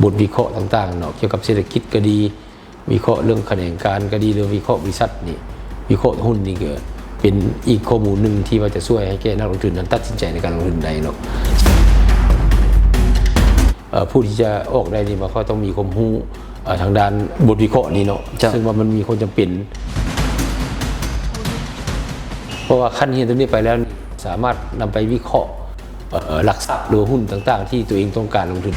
ບົດວິເຄາະຕ່າງໆເນາະ ກ່ຽວກັບເສດຖະກິດກໍດີ ວິເຄາະເລື່ອງຂະແໜງການກໍດີ ຫຼືວິເຄາະບໍລິສັດນີ້ ວິເຄາະຫຸ້ນນີ້ກໍເປັນອີກຂໍ້ມູນໜຶ່ງທີ່ວ່າຈະຊ່ວຍໃຫ້ແກ່ນັກລົງທຶນນັ້ນຕັດສິນໃຈໃນການລົງທຶນໄດ້ເນາະ. ເອີ ຜູ້ທີ່ຈະອອກໄດ້ນີ້ ມັນກໍຕ້ອງມີຄວາມຮູ້ ເອີ ທາງດ້ານບົດວິເຄາະນີ້ເນາະ ເຈົ້າ ເຊິ່ງວ່າມັນມີຄວາມຈຳເປັນ ເພາະວ່າຄັນຮຽນຕົວນີ້ໄປແລ້ວ ສາມາດນຳໄປວິເຄາະ ເອີ ຫຼັກຊັບ ຫຼືວ່າຫຸ້ນຕ່າງໆ ທີ່ຕົວເອງຕ້ອງການລົງທຶນ.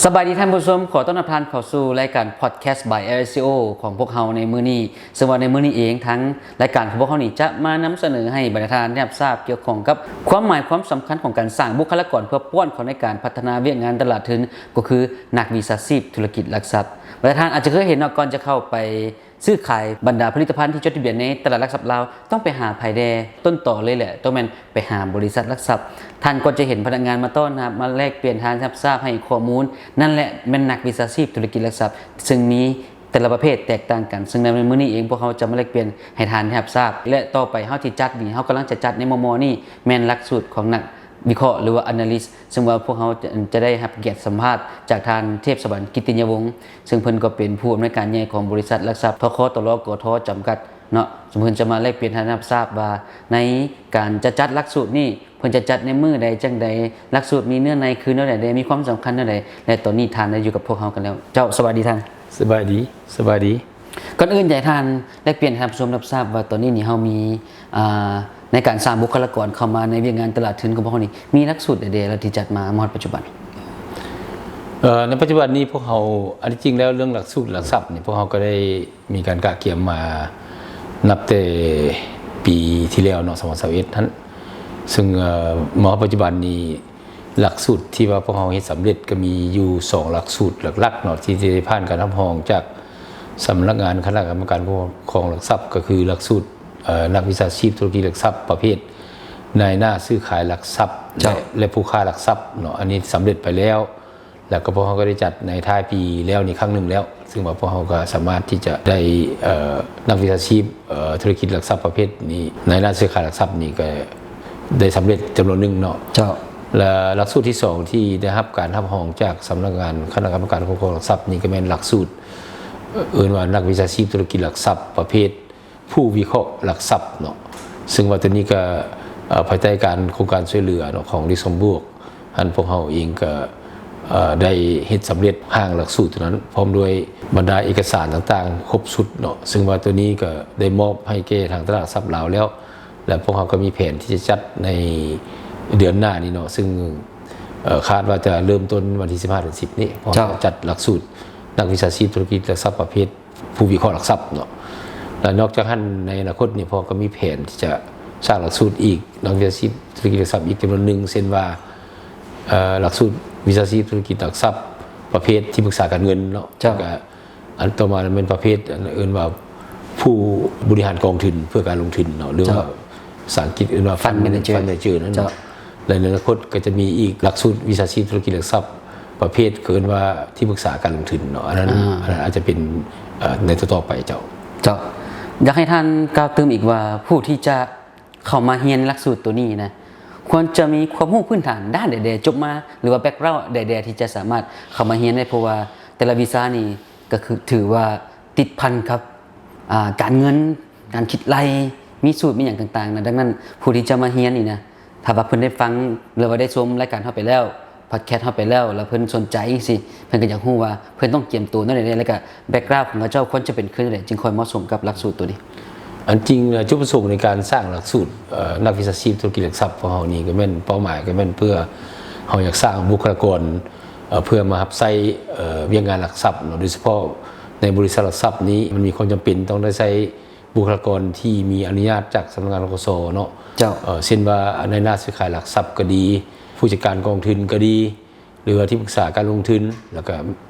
ສະບາຍດີທ່ານຜູ້ຊົມ, ຂໍຕ້ອນຮັບທ່ານເຂົ້າສູ່ລາຍການ Podcast by Air Asia ຂອງພວກເຮົາໃນມື້ນີ້. ເຊິ່ງວ່າໃນມື້ນີ້ເອງ ທາງລາຍການຂອງພວກເຮົານີ້ຈະມານຳສະເໜີໃຫ້ບັນດາທ່ານໄດ້ຮັບຊາບກ່ຽວຂ້ອງກັບຄວາມໝາຍຄວາມສຳຄັນຂອງການສ້າງບຸກຄະລາກອນເພື່ອປ້ອນເຂົ້າໃນການພັດທະນາວຽກງານຕະຫຼາດທຶນ ກໍຄືນັກວິຊາຊີບທຸລະກິດຫຼັກຊັບ. ບັນດາທ່ານອາດຈະເຄີຍເຫັນເນາະ, ກ່ອນຈະເຂົ້າໄປ ຊື້ຂາຍບັນດາຜະລິດຕະພັນທີ່ຈົດທະບຽນໃນຕະຫຼາດຫຼັກຊັບລາວ ຕ້ອງໄປຫາໃຜແດ່? ຕົ້ນຕໍເລີຍແຫຼະ ຕ້ອງແມ່ນໄປຫາບໍລິສັດຫຼັກຊັບ. ທ່ານກໍຈະເຫັນພະນັກງານມາຕ້ອນຮັບ, ມາແລກປ່ຽນ, ທ່ານຮັບຊາບໃຫ້ຂໍ້ມູນ, ນັ້ນແຫຼະແມ່ນນັກວິຊາຊີບທຸລະກິດຫຼັກຊັບ. ເຊິ່ງມີແຕ່ລະປະເພດແຕກຕ່າງກັນ, ເຊິ່ງໃນມື້ນີ້ເອງ ພວກເຮົາຈະມາແລກປ່ຽນໃຫ້ທ່ານໄດ້ຮັບຊາບ ແລະ ຕໍ່ໄປເຮົາຊິຈັດນີ້, ເຮົາກຳລັງຈະຈັດໃນມໍ່ໆນີ້ ແມ່ນຫຼັກສູດຂອງນັກ ວິເຄາະ ຫຼືວ່າ Analyst ເຊິ່ງວ່າພວກເຮົາຈະ ຈະໄດ້ຮັບກຽດສຳພາດຈາກທ່ານ ເທບສະຫວັນ ກິດຕິຍະວົງ ເຊິ່ງເພິ່ນກໍເປັນຜູ້ອຳນວຍການໃຫຍ່ຂອງບໍລິສັດຫຼັກຊັບ ທຄ ຕລ ກທ ຈຳກັດເນາະ ເຊິ່ງເພິ່ນຈະມາແລກປ່ຽນໃຫ້ຮັບຊາບວ່າ ໃນການຈະຈັດຫຼັກສູດນີ້ ເພິ່ນຈະຈັດໃນມື້ໃດຈັ່ງໃດ, ຫຼັກສູດມີເນື້ອໃນຄືແນວໃດແດ່, ມີຄວາມສຳຄັນແນວໃດ ແລະ ຕອນນີ້ທ່ານໄດ້ຢູ່ກັບພວກເຮົາກັນແລ້ວ. ເຈົ້າ ສະບາຍດີທ່ານ. ສະບາຍດີ, ສະບາຍດີ. ກ່ອນອື່ນຢາກໃຫ້ທ່ານແລກປ່ຽນໃຫ້ທ່ານຜູ້ຊົມຮັບຊາບວ່າ ຕອນນີ້ນີ້ເຮົາມີ ອ່າ ໃນການສ້າງບຸກຄະລາກອນເຂົ້າມາໃນວຽກງານຕະຫຼາດທຶນຂອງພວກເຮົານີ້ ມີຫຼັກສູດໃດແດ່ລະທີ່ຈັດມາຮອດປັດຈຸບັນ? ເອີ ໃນປັດຈຸບັນນີ້ພວກເຮົາ ອັນທີ່ຈິງແລ້ວເລື່ອງຫຼັກສູດຫຼັກຊັບນີ້ ພວກເຮົາກໍໄດ້ມີການກະກຽມມານັບແຕ່ປີທີ່ແລ້ວເນາະ ສອງພັນຊາວເອັດຫັ້ນ ເຊິ່ງ ເອີ ມາຮອດປັດຈຸບັນນີ້ ຫຼັກສູດທີ່ວ່າພວກເຮົາເຮັດສຳເລັດກໍມີຢູ່ສອງຫຼັກສູດຫຼັກໆເນາະ ທີ່ ທີ່ໄດ້ຜ່ານການຮັບຮອງຈາກສຳນັກງານຄະນະກຳມະການຄຸ້ມຄອງຫຼັກຊັບ ກໍຄືຫຼັກສູດ ເອີ ນັກວິຊາຊີບທຸລະກິດຫຼັກຊັບປະເພດນາຍໜ້າຊື້ຂາຍຫຼັກຊັບ ເຈົ້າ ແລະ ແລະ ຜູ້ຄ້າຫຼັກຊັບເນາະ ອັນນີ້ສຳເລັດໄປແລ້ວ ແລ້ວກໍພວກເຮົາກໍໄດ້ຈັດໃນທ້າຍປີແລ້ວນີ້ຄັ້ງໜຶ່ງແລ້ວ ເຊິ່ງວ່າພວກເຮົາກໍສາມາດທີ່ຈະໄດ້ ເອີ ນັກວິຊາຊີບ ເອີ ທຸລະກິດຫຼັກຊັບປະເພດນີ້ ນາຍໜ້າຊື້ຂາຍຫຼັກຊັບນີ້ກໍໄດ້ສຳເລັດຈຳນວນໜຶ່ງເນາະ. ເຈົ້າ. ແລະ ຫຼັກສູດທີສອງທີ່ໄດ້ຮັບການຮັບຮອງຈາກສຳນັກງານຄະນະກຳມະການຄຸ້ມຄອງຫຼັກຊັບນີ້ ກໍແມ່ນຫຼັກສູດ ເອີ້ນວ່ານັກວິຊາຊີບທຸລະກິດຫຼັກຊັບປະເພດ ຜູ້ວິເຄາະຫຼັກຊັບເນາະ ເຊິ່ງວ່າຕົວນີ້ກໍ ເອີ ພາຍໃຕ້ການ ໂຄງການຊ່ວຍເຫຼືອເນາະ ຂອງ Luxembourg ຫັ້ນ ພວກເຮົາເອງກໍ ເອີ ໄດ້ເຮັດສຳເລັດຮ່າງຫຼັກສູດຕົວນັ້ນ ພ້ອມດ້ວຍບັນດາເອກະສານຕ່າງໆຄົບຊຸດເນາະ ເຊິ່ງວ່າຕົວນີ້ກໍໄດ້ມອບໃຫ້ແກ່ທາງຕະຫຼາດຫຼັກຊັບລາວແລ້ວ ແລະ ພວກເຮົາກໍມີແຜນທີ່ຈະຈັດໃນເດືອນໜ້ານີ້ເນາະ ເຊິ່ງ ເອີ ຄາດວ່າຈະເລີ່ມຕົ້ນວັນທີສິບຫ້າເດືອນສິບນີ້ ພວກເຮົາ ເຈົ້າ ຈະຈັດຫຼັກສູດນັກວິຊາຊີບທຸລະກິດຫຼັກຊັບປະເພດ ຜູ້ວິເຄາະຫຼັກຊັບເນາະ ແລະ ນອກຈາກຫັ້ນ ໃນອະນາຄົດນີ້ ພວກເຮົາກໍມີແຜນທີ່ຈະສ້າງຫຼັກສູດອີກ ນັກວິຊາຊີບທຸລະກິດຫຼັກຊັບອີກຈຳນວນໜຶ່ງ ເຊັ່ນວ່າ ເອີ ຫຼັກສູດວິຊາຊີບທຸລະກິດຫຼັກຊັບປະເພດທີ່ປຶກສາການເງິນເນາະ ເຈົ້າ ແລ້ວກໍອັນຕໍ່ມາແມ່ນປະເພດ ອັນເອີ້ນວ່າຜູ້ບໍລິຫານກອງທຶນເພື່ອການລົງທຶນເນາະ ຫຼືວ່າ ເຈົ້າ ພາສາອັງກິດເອີ້ນວ່າ Fund Fund Manager Manager ນັ້ນ ເຈົ້າ ແລະ ໃນອະນາຄົດກໍຈະມີອີກຫຼັກສູດວິຊາຊີບທຸລະກິດຫຼັກຊັບປະເພດ ເຂົາເອີ້ນວ່າທີ່ປຶກສາການລົງທຶນເນາະ ອັນນັ້ນ ອ່າ ອັນນັ້ນອາດຈະເປັນ ເອີ ໃນຕໍ່ໆໄປເຈົ້າ. ເຈົ້າ. ຢາກໃຫ້ທ່ານກ່າວຕື່ມອີກວ່າ ຜູ້ທີ່ຈະເຂົ້າມາຮຽນຫຼັກສູດໂຕນີ້ນະ ຄວນຈະມີຄວາມຮູ້ພື້ນຖານດ້ານໃດແດ່ ຈົບມາ ຫຼືວ່າ background ໃດແດ່ ທີ່ຈະສາມາດເຂົ້າມາຮຽນໄດ້? ເພາະວ່າແຕ່ລະວິຊານີ້ກໍຄືຖືວ່າຕິດພັນກັບ ອ່າ ການເງິນ ການຄິດໄລ່ ມີສູດ ມີຫຍັງຕ່າງໆນະ. ດັ່ງນັ້ນ ຜູ້ທີ່ຈະມາຮຽນນີ້ນະ ຖ້າວ່າເພິ່ນໄດ້ຟັງ ຫຼືວ່າໄດ້ຊົມລາຍການເຮົາໄປແລ້ວ podcast ເຮົາໄປແລ້ວ ແລ້ວເພິ່ນສົນໃຈຈັ່ງຊີ້ ເພິ່ນກໍຢາກຮູ້ວ່າເພິ່ນຕ້ອງກຽມໂຕແນວໃດແດ່ ແລ້ວກໍ background ຂອງເຂົາເຈົ້າຄວນຈະເປັນຄືແນວໃດ ຈຶ່ງຄ່ອຍເໝາະສົມກັບຫຼັກສູດໂຕນີ້? ອັນຈິງແລ້ວ ຈຸດປະສົງໃນການສ້າງຫຼັກສູດ ເອີ ນັກວິຊາຊີບທຸລະກິດຫຼັກຊັບຂອງເຮົານີ້ ກໍແມ່ນເປົ້າໝາຍກໍແມ່ນເພື່ອເຮົາຢາກສ້າງບຸກຄະລາກອນ ເອີ ເພື່ອມາຮັບໃຊ້ ເອີ ວຽກງານຫຼັກຊັບເນາະ ໂດຍສະເພາະໃນບໍລິສັດຫຼັກຊັບນີ້ ມັນມີຄວາມຈຳເປັນຕ້ອງໄດ້ໃຊ້ ບຸກຄະລາກອນທີ່ມີອະນຸຍາດຈາກສຳນັກງານ ທກສ ເນາະ ເຈົ້າ ເອີ ເຊັ່ນວ່າ ນາຍໜ້າຊື້ຂາຍຫຼັກຊັບກໍດີ ຜູ້ຈັດການກອງທຶນກໍດີ ຫຼືວ່າທີ່ປຶກສາການລົງທຶນ ແລ້ວກໍ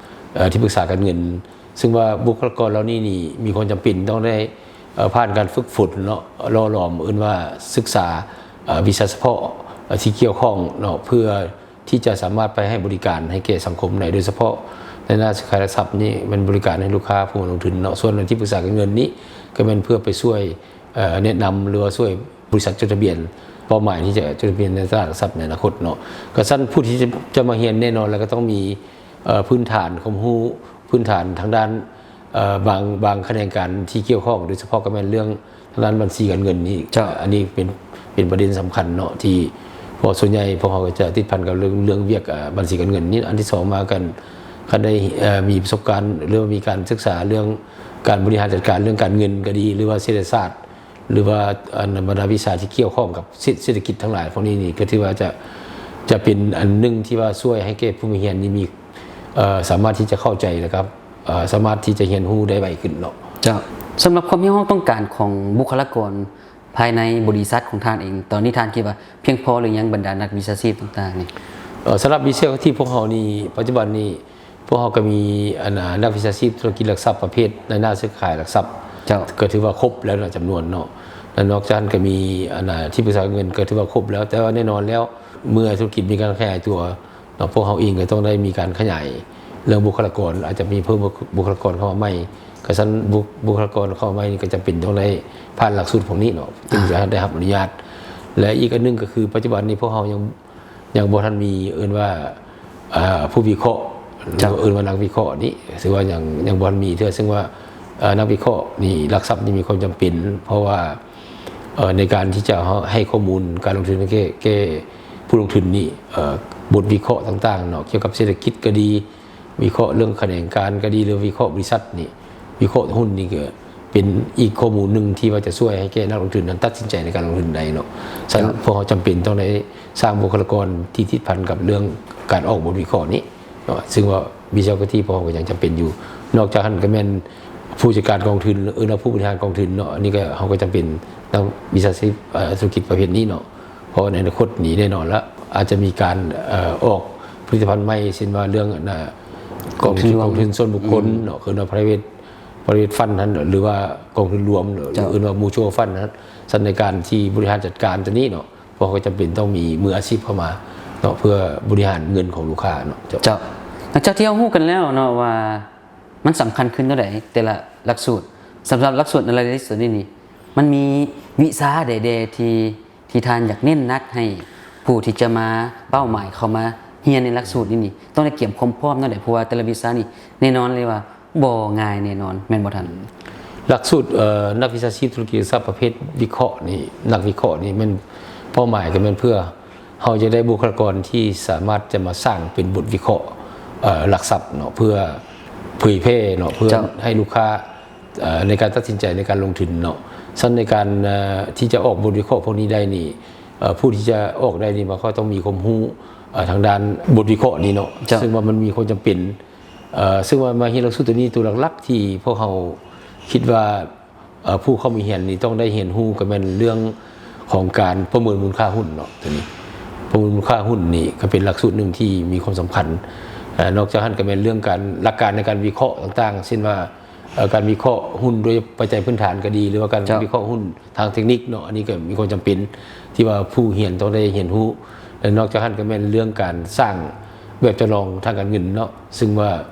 ເອີ ທີ່ປຶກສາການເງິນ ເຊິ່ງວ່າບຸກຄະລາກອນເຫຼົ່ານີ້ນີ້ ມີຄວາມຈຳເປັນຕ້ອງໄດ້ ເອີ ຜ່ານການຝຶກຝົນເນາະ ຫຼໍ່ຫຼອມ ເອີ້ນວ່າສຶກສາ ເອີ ວິຊາສະເພາະ ເອີ ທີ່ກ່ຽວຂ້ອງເນາະ ເພື່ອ ທີ່ຈະສາມາດໄປໃຫ້ບໍລິການໃຫ້ແກ່ສັງຄົມໄດ້ ໂດຍສະເພາະໃນໜ້າຊື້ຂາຍຫຼັກຊັບນີ້ແມ່ນບໍລິການໃຫ້ລູກຄ້າຜູ້ມາລົງທຶນເນາະ. ສ່ວນທີ່ປຶກສາການເງິນນີ້ກໍແມ່ນເພື່ອໄປຊ່ວຍ ເອີ ແນະນຳ ຫຼືວ່າຊ່ວຍບໍລິສັດຈົດທະບຽນເປົ້າໝາຍທີ່ຈະຈົດທະບຽນໃນຕະຫຼາດຫຼັກຊັບໃນອະນາຄົດເນາະ. ກະຊັ້ນຜູ້ທີ່ຈະ ຈະມາຮຽນແນ່ນອນແລ້ວກໍຕ້ອງມີ ເອີ ພື້ນຖານຄວາມຮູ້ ພື້ນຖານທາງດ້ານ ເອີ ບາງ ບາງຂະແໜງການທີ່ກ່ຽວຂ້ອງ ໂດຍສະເພາະກໍແມ່ນເລື່ອງທາງດ້ານບັນຊີການເງິນນີ້. ເຈົ້າ. ອັນນີ້ເປັນ ເປັນປະເດັນສຳຄັນເນາະ ທີ່ ເພາະສ່ວນໃຫຍ່ພວກເຮົາກໍຈະຕິດພັນກັບເລື່ອງ ເລື່ອງວຽກ ເອີ ບັນຊີການເງິນນີ້. ອັນທີສອງມາກັນ ຄັນໄດ້ ເອີ ມີປະສົບການ ຫຼືວ່າມີການສຶກສາເລື່ອງການບໍລິຫານຈັດການເລື່ອງການເງິນກໍດີ ຫຼືວ່າເສດຖະສາດ ຫຼືວ່າ ອັນ ບັນດາວິຊາທີ່ກ່ຽວຂ້ອງກັບເສດ ເສດຖະກິດທັງຫຼາຍພວກນີ້ນີ້ ກໍຖືວ່າຈະ ຈະເປັນອັນໜຶ່ງທີ່ວ່າຊ່ວຍໃຫ້ແກ່ຜູ້ມາຮຽນນີ້ມີ ເອີ ສາມາດທີ່ຈະເຂົ້າໃຈ ແລະ ກໍ ເອີ ສາມາດທີ່ຈະຮຽນຮູ້ໄດ້ໄວຂຶ້ນເນາະ. ເຈົ້າ. ສຳລັບຄວາມຮຽກຮ້ອງຕ້ອງການຂອງບຸກຄະລາກອນພາຍໃນບໍລິສັດຂອງທ່ານເອງ ຕອນນີ້ທ່ານຄິດວ່າພຽງພໍຫຼືຍັງ ບັນດານັກວິຊາຊີບຕ່າງໆນີ້? ເອີ ສຳລັບວິຊາຊີບພວກເຮົານີ້ ປັດຈຸບັນນີ້ ພວກເຮົາກໍມີ ອັນ ອາ ນັກວິຊາຊີບທຸລະກິດຫຼັກຊັບປະເພດໃນໜ້າຊື້ຂາຍຫຼັກຊັບ ເຈົ້າ. ກໍຖືວ່າຄົບແລ້ວເນາະ ຈຳນວນເນາະ. ແລ້ວນອກຈາກນັ້ນກໍມີ ອັນ ອາ ທີ່ປຶກສາການເງິນ ກໍຖືວ່າຄົບແລ້ວ. ແຕ່ວ່າແນ່ນອນແລ້ວ ເມື່ອທຸລະກິດມີການຂະຫຍາຍຕົວເນາະ ພວກເຮົາເອງກໍຕ້ອງໄດ້ມີການຂະຫຍາຍເລື່ອງບຸກຄະລາກອນ ອາດຈະມີເພີ່ມບຸກຄະລາກອນເຂົ້າມາໃໝ່. ກະຊັ້ນບຸກ ບຸກຄະລາກອນເຂົ້າມາໃໝ່ນີ້ກໍຈຳເປັນຕ້ອງໄດ້ຜ່ານຫຼັກສູດພວກນີ້ເນາະ ຈຶ່ງຈະໄດ້ຮັບອະນຸຍາດ. ແລະ ອີກອັນໜຶ່ງກໍຄື ປັດຈຸບັນນີ້ພວກເຮົາຍັງ ຍັງບໍ່ທັນມີ ເອີ້ນວ່າ ເອີ ຜູ້ວິເຄາະ ເຈົ້າ. ເອີ້ນວ່ານັກວິເຄາະນີ້ ຖືວ່າຍັງ ຍັງບໍ່ທັນມີເທື່ອ. ເຊິ່ງວ່າ ເອີ ນັກວິເຄາະນີ້ ຫຼັກຊັບນີ້ມີຄວາມຈຳເປັນ ເພາະວ່າ ເອີ ໃນການທີ່ຈະໃຫ້ຂໍ້ມູນການລົງທຶນແກ່ ແກ່ຜູ້ລົງທຶນນີ້ ເອີ ບົດວິເຄາະຕ່າງໆເນາະ ກ່ຽວກັບເສດຖະກິດກໍດີ ວິເຄາະເລື່ອງຂະແໜງການກໍດີ ຫຼືວິເຄາະບໍລິສັດນີ້ ວິເຄາະຫຸ້ນນີ້ກໍເປັນອີກຂໍ້ມູນໜຶ່ງທີ່ວ່າຈະຊ່ວຍໃຫ້ແກ່ນັກລົງທຶນນັ້ນຕັດສິນໃຈໃນການລົງທຶນໄດ້ເນາະ. ສະນັ້ນ ເຈົ້າ. ພວກເຮົາຈຳເປັນຕ້ອງໄດ້ສ້າງບຸກຄະລາກອນທີ່ຕິດພັນກັບເລື່ອງການອອກບົດວິເຄາະນີ້ເນາະ ເຊິ່ງວ່າວິຊາຊີບພວກເຮົາກໍຍັງຈຳເປັນຢູ່. ນອກຈາກນັ້ນກໍແມ່ນຜູ້ຈັດການກອງທຶນ ເອີ້ນວ່າຜູ້ບໍລິຫານກອງທຶນເນາະ ອັນນີ້ກໍເຮົາກໍຈຳເປັນນັກວິຊາຊີບ ເອີ ທຸລະກິດປະເພດນີ້ເນາະ. ເພາະໃນອະນາຄົດນີ້ແນ່ນອນລະ ອາດຈະມີການ ເອີ ອອກຜະລິດຕະພັນໃໝ່ ເຊັ່ນວ່າເລື່ອງ ອັນ ອາ ກອງທຶນ ກອງທຶນ ກອງທຶນສ່ວນບຸກຄົນເນາະ ອືມ ເອີ້ນວ່າ private private fund ຫັ້ນ ຫຼືວ່າກອງທຶນລວມ ເຈົ້າ. ເອີ້ນວ່າ mutual fund ຫັ້ນ. ສະນັ້ນໃນການທີ່ບໍລິຫານຈັດການຕົວນີ້ເນາະ ພວກເຮົາກໍຈຳເປັນຕ້ອງມີມືອາຊີບເຂົ້າມາເນາະ ເພື່ອບໍລິຫານເງິນຂອງລູກຄ້າເນາະ ເຈົ້າ. ເຈົ້າ. ຫຼັງຈາກທີ່ເຮົາຮູ້ກັນແລ້ວເນາະວ່າ ມັນສຳຄັນຂຶ້ນແນວໃດແຕ່ລະຫຼັກສູດ? ສຳລັບຫຼັກສູດ Analyst ຕົວນີ້ນີ້ ມັນມີວິຊາໃດແດ່ທີ່ ທີ່ທ່ານຢາກເນັ້ນໜັກໃຫ້ຜູ້ທີ່ຈະມາ ເປົ້າໝາຍເຂົ້າມາຮຽນໃນຫຼັກສູດນີ້ນີ້ ຕ້ອງໄດ້ກຽມຄວາມພ້ອມແນວໃດ? ເພາະວ່າແຕ່ລະວິຊານີ້ແນ່ນອນເລີຍວ່າບໍ່ງ່າຍແນ່ນອນ ແມ່ນບໍ່ທ່ານ? ຫຼັກສູດ ເອີ ນັກວິຊາຊີບທຸລະກິດຫຼັກຊັບປະເພດວິເຄາະນີ້ ນັກວິເຄາະນີ້ແມ່ນເປົ້າໝາຍກໍແມ່ນເພື່ອ ເຮົາຈະໄດ້ບຸກຄະລາກອນທີ່ສາມາດຈະມາສ້າງເປັນບົດວິເຄາະ ເອີ ຫຼັກຊັບເນາະ ເພື່ອເຜີຍແຜ່ເນາະ ເພື່ອ ເຈົ້າ. ໃຫ້ລູກຄ້າ ເອີ ໃນການຕັດສິນໃຈໃນການລົງທຶນເນາະ. ສະນັ້ນໃນການ ເອີ ທີ່ຈະອອກບົດວິເຄາະພວກນີ້ໄດ້ນີ້ ເອີ ຜູ້ທີ່ຈະອອກໄດ້ນີ້ ມັນກໍຕ້ອງມີຄວາມຮູ້ ເອີ ທາງດ້ານບົດວິເຄາະນີ້ເນາະ ເຈົ້າ. ເຊິ່ງວ່າມັນມີຄວາມຈຳເປັນ ເອີ ເຊິ່ງວ່າມາຮຽນຫຼັກສູດຕົວນີ້ ຕົວຫຼັກໆທີ່ພວກເຮົາຄິດວ່າ ເອີ ຜູ້ເຂົ້າມາຮຽນນີ້ຕ້ອງໄດ້ຮຽນຮູ້ກໍແມ່ນເລື່ອງຂອງການປະເມີນມູນຄ່າຫຸ້ນເນາະ ຕົວນີ້ ປະເມີນມູນຄ່າຫຸ້ນນີ້ກໍເປັນຫຼັກສູດໜຶ່ງທີ່ມີຄວາມສຳຄັນ. ເອີ ນອກຈາກນັ້ນກໍແມ່ນເລື່ອງການ ຫຼັກການໃນການວິເຄາະຕ່າງໆ ເຊັ່ນວ່າ ເອີ ການວິເຄາະຫຸ້ນໂດຍປັດໄຈພື້ນຖານກໍດີ ຫຼືວ່າການ ເຈົ້າ. ວິເຄາະຫຸ້ນທາງເຕັກນິກເນາະ ອັນນີ້ກໍມີຄວາມຈຳເປັນທີ່ວ່າຜູ້ຮຽນຕ້ອງໄດ້ຮຽນຮູ້. ແລະ ນອກຈາກນັ້ນກໍແມ່ນເລື່ອງການສ້າງແບບຈຳລອງທາງການເງິນເນາະ ເຊິ່ງວ່າ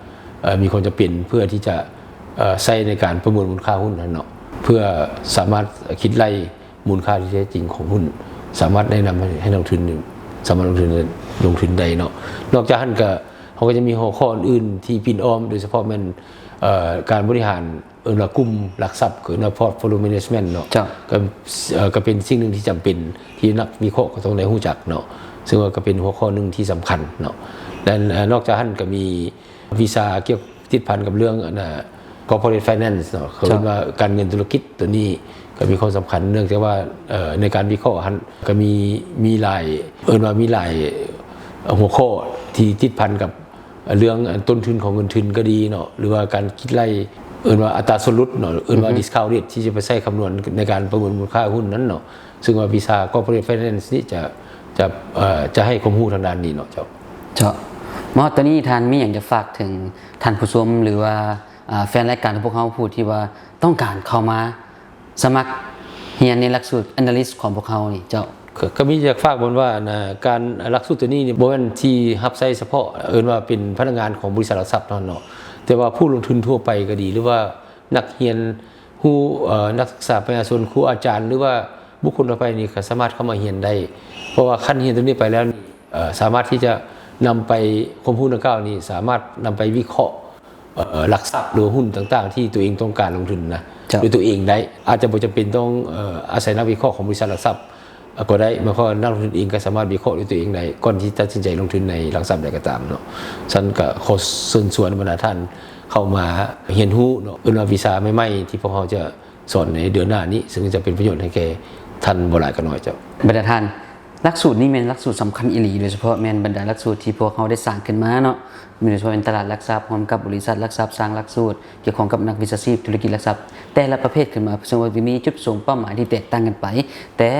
ເອີ ມີຄວາມຈຳເປັນເພື່ອທີ່ຈະ ເອີ ໃຊ້ໃນການປະເມີນມູນຄ່າຫຸ້ນຫັ້ນເນາະ ເພື່ອສາມາດຄິດໄລ່ມູນຄ່າທີ່ແທ້ຈິງຂອງຫຸ້ນ ສາມາດແນະນຳໃຫ້ ໃຫ້ນັກລົງທຶນ ສາມາດລົງທຶນ ລົງທຶນໄດ້ເນາະ. ນອກຈາກນັ້ນກໍ ເຮົາກໍຈະມີຫົວຂໍ້ອື່ນໆທີ່ປິ່ນອ້ອມ ໂດຍສະເພາະແມ່ນ ເອີ ການບໍລິຫານ ເອີ້ນວ່າກຸ່ມຫຼັກຊັບ ເອີ້ນວ່າ portfolio management ເນາະ ເຈົ້າ. ກໍ ເອີ ກໍເປັນສິ່ງໜຶ່ງທີ່ຈຳເປັນທີ່ນັກວິເຄາະກໍຕ້ອງໄດ້ຮູ້ຈັກເນາະ ເຊິ່ງວ່າກໍເປັນຫົວຂໍ້ໜຶ່ງທີ່ສຳຄັນເນາະ. ແລະ ເອີ ນອກຈາກນັ້ນກໍມີ ວິຊາກ່ຽວ ຕິດພັນກັບເລື່ອງ ອັນ corporate finance ເນາະ ເຂົາເອີ້ນວ່າການເງິນທຸລະກິດ ຕົວນີ້ກໍມີຄວາມສຳຄັນ ເນື່ອງຈາກວ່າ ເອີ ໃນການວິເຄາະຫັ້ນກໍມີ ມີຫຼາຍ ເອີ້ນວ່າມີຫຼາຍຫົວຂໍ້ທີ່ຕິດພັນກັບເລື່ອງ ອັນ ຕົ້ນທຶນຂອງເງິນທຶນກໍດີເນາະ ຫຼືວ່າການຄິດໄລ່ ເອີ້ນວ່າອັດຕາສ່ວນຫຼຸດເນາະ ເອີ້ນວ່າ discount rate ທີ່ຈະໄປໃຊ້ຄຳນວນໃນການປະເມີນມູນຄ່າຫຸ້ນນັ້ນເນາະ. ເຊິ່ງວ່າວິຊາ corporate finance ນີ້ຈະ ຈະ ເອີ ຈະໃຫ້ຄວາມຮູ້ທາງດ້ານນີ້ເນາະ ເຈົ້າ. ເຈົ້າ. ມາຮອດຕອນນີ້ທ່ານມີຫຍັງຈະຝາກເຖິງທ່ານຜູ້ຊົມ ຫຼືວ່າ ອາ ແຟນລາຍການຂອງພວກເຮົາ ຜູ້ທີ່ວ່າຕ້ອງການເຂົ້າມາສະໝັກຮຽນໃນຫຼັກສູດ Analyst ຂອງພວກເຮົານີ້ ເຈົ້າ? ກໍ ກໍມີຢາກຝາກເພິ່ນວ່າ ອັນນ່າ ການຫຼັກສູດໂຕນີ້ນີ້ ບໍ່ແມ່ນທີ່ຮັບໃຊ້ສະເພາະ ເອີ້ນວ່າເປັນພະນັກງານຂອງບໍລິສັດຫຼັກຊັບເທົ່ານັ້ນເນາະ, ແຕ່ວ່າຜູ້ລົງທຶນທົ່ວໄປກໍດີ ຫຼືວ່ານັກຮຽນຮູ້ ເອີ ນັກສຶກສາປະຊາຊົນ ຄູອາຈານ ຫຼືວ່າບຸກຄົນທົ່ວໄປນີ້ ກໍສາມາດເຂົ້າມາຮຽນໄດ້. ເພາະວ່າຄັນຮຽນໂຕນີ້ໄປແລ້ວນີ້ ເອີ ສາມາດທີ່ຈະນຳໄປ ຄວາມຮູ້ດັ່ງກ່າວນີ້ ສາມາດນຳໄປວິເຄາະ ເອີ ຫຼັກຊັບ ຫຼືວ່າຫຸ້ນຕ່າງໆ ທີ່ຕົວເອງຕ້ອງການລົງທຶນນະ ເຈົ້າ ດ້ວຍຕົວເອງໄດ້. ອາດຈະບໍ່ຈຳເປັນຕ້ອງ ເອີ ອາໄສນັກວິເຄາະຂອງບໍລິສັດຫຼັກຊັບ ກໍໄດ້. ໝາຍຄວາມວ່ານັກລົງທຶນເອງກໍສາມາດວິເຄາະດ້ວຍຕົວເອງໄດ້ ກ່ອນທີ່ຕັດສິນໃຈລົງທຶນໃນຫຼັກຊັບໃດກໍຕາມເນາະ. ສະນັ້ນກໍຂໍເຊີນຊວນບັນດາທ່ານເຂົ້າມາຮຽນຮູ້ເນາະ ເອີ້ນວ່າວິຊາໃໝ່ໆ ທີ່ພວກເຮົາຈະສອນໃນເດືອນໜ້ານີ້ ເຊິ່ງຈະເປັນປະໂຫຍດໃຫ້ແກ່ທ່ານບໍ່ຫຼາຍກໍໜ້ອຍເຈົ້າ. ບັນດາທ່ານ ຫຼັກສູດນີ້ແມ່ນຫຼັກສູດສຳຄັນອີ່ຫຼີ ໂດຍສະເພາະແມ່ນບັນດາຫຼັກສູດທີ່ພວກເຮົາໄດ້ສ້າງຂຶ້ນມາເນາະ ໂດຍສະເພາະເປັນຕະຫຼາດຫຼັກຊັບ ຮ່ວມກັບບໍລິສັດຫຼັກຊັບ ສ້າງຫຼັກສູດກ່ຽວຂ້ອງກັບນັກວິຊາຊີບທຸລະກິດຫຼັກຊັບ ແຕ່ລະປະເພດຂຶ້ນມາ ເຊິ່ງວ່າຈະມີຈຸດປະສົງເປົ້າໝາຍທີ່ແຕກຕ່າງກັນໄປ, ແຕ່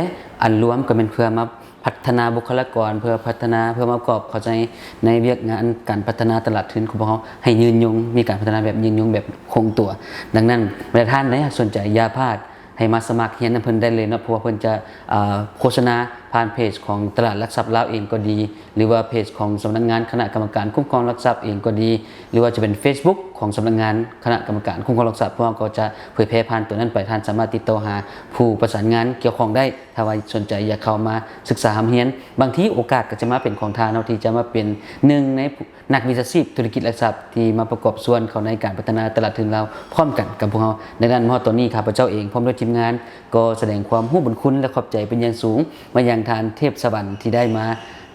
ອັນລວມກໍແມ່ນເພື່ອມາພັດທະນາບຸກຄະລາກອນ ເພື່ອພັດທະນາ ເພື່ອມາປະກອບເຂົ້າໃຈໃນວຽກງານການພັດທະນາຕະຫຼາດທຶນຂອງພວກເຮົາໃຫ້ຍືນຍົງ ມີການພັດທະນາແບບຍືນຍົງ ແບບຄົງຕົວ. ດັ່ງນັ້ນ ບັນດາທ່ານໃດຫາກສົນໃຈ ຢ່າພາດ ໃຫ້ມາສະໝັກຮຽນນຳເພິ່ນໄດ້ເລີຍເນາະ ເພາະວ່າເພິ່ນຈະ ເອີ ໂຄສະນາຜ່ານເພຈຂອງຕະຫຼາດຫຼັກຊັບລາວເອງກໍດີ ຫຼືວ່າເພຈຂອງສຳນັກງານຄະນະກຳມະການຄຸ້ມຄອງຫຼັກຊັບເອງກໍດີ ຫຼືວ່າຈະເປັນເຟສບຸກຂອງສຳນັກງານຄະນະກຳມະການຄຸ້ມຄອງຫຼັກຊັບ ພວກເຮົາກໍຈະເຜີຍແຜ່ຜ່ານໂຕນັ້ນໄປ. ທ່ານສາມາດຕິດຕໍ່ຫາຜູ້ປະສານງານກ່ຽວຂ້ອງໄດ້ ຖ້າວ່າສົນໃຈຢາກເຂົ້າມາສຶກສາຮ່ຳຮຽນ. ບາງທີໂອກາດກໍຈະມາເປັນຂອງທ່ານເນາະ ທີ່ຈະມາເປັນໜຶ່ງໃນ ນັກວິຊາຊີບທຸລະກິດຫຼັກຊັບທີ່ມາປະກອບສ່ວນເຂົ້າໃນການພັດທະນາຕະຫຼາດທຶນລາວພ້ອມກັນກັບພວກເຮົາ. ດັ່ງນັ້ນ ມາຮອດຕອນນີ້ ຂ້າພະເຈົ້າເອງພ້ອມດ້ວຍທີມງານ ກໍສະແດງຄວາມຮູ້ບຸນຄຸນ ແລະ ຂອບໃຈເປັນຢ່າງສູງມາຍັງທ່ານ ເທບສະຫວັນ ທີ່ໄດ້ມາ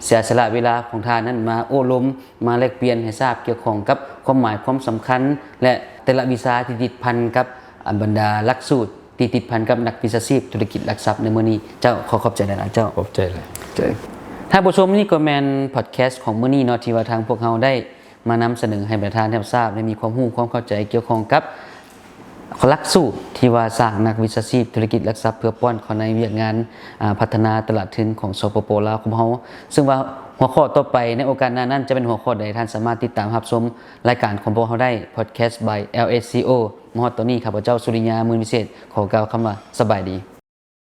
ເສຍສະຫຼະເວລາຂອງທ່ານນັ້ນ ມາໂອ້ລົມ ມາແລກປ່ຽນໃຫ້ຊາບກ່ຽວຂ້ອງກັບຄວາມໝາຍຄວາມສຳຄັນ ແລະ ແຕ່ລະວິຊາທີ່ຕິດພັນກັບ ອັນ ບັນດາຫຼັກສູດ ທີ່ຕິດພັນກັບນັກວິຊາຊີບທຸລະກິດຫຼັກຊັບໃນມື້ນີ້. ເຈົ້າ ຂໍຂອບໃຈຫຼາຍໆ ເຈົ້າ. ຂອບໃຈຫຼາຍ. ທ່ານຜູ້ຊົມ, ນີ້ກໍແມ່ນພອດແຄສຂອງມື້ນີ້ເນາະ ທີ່ວ່າທາງພວກເຮົາໄດ້ມານຳສະເໜີໃຫ້ບັນດາທ່ານຮັບຊາບ ແລະ ມີຄວາມຮູ້ຄວາມເຂົ້າໃຈກ່ຽວຂ້ອງກັບຫຼັກສູດທີ່ວ່າສ້າງນັກວິຊາຊີບທຸລະກິດຫຼັກຊັບ ເພື່ອປ້ອນເຂົ້າໃນວຽກງານ ອາ ພັດທະນາຕະຫຼາດທຶນຂອງ ສປປ ລາວ ຂອງເຮົາ. ເຊິ່ງວ່າຫົວຂໍ້ຕໍ່ໄປໃນໂອກາດໜ້ານັ້ນ ຈະເປັນຫົວຂໍ້ໃດ, ທ່ານສາມາດຕິດຕາມຮັບຊົມລາຍການຂອງພວກເຮົາໄດ້ Podcast by ແອລເອສ ໂອ. ມາຮອດຕອນນີ້ ຂ້າພະເຈົ້າ ສຸລິຍາ ໝື່ນວິເສດ ຂໍກ່າວຄຳວ່າ ສະບາຍດີ.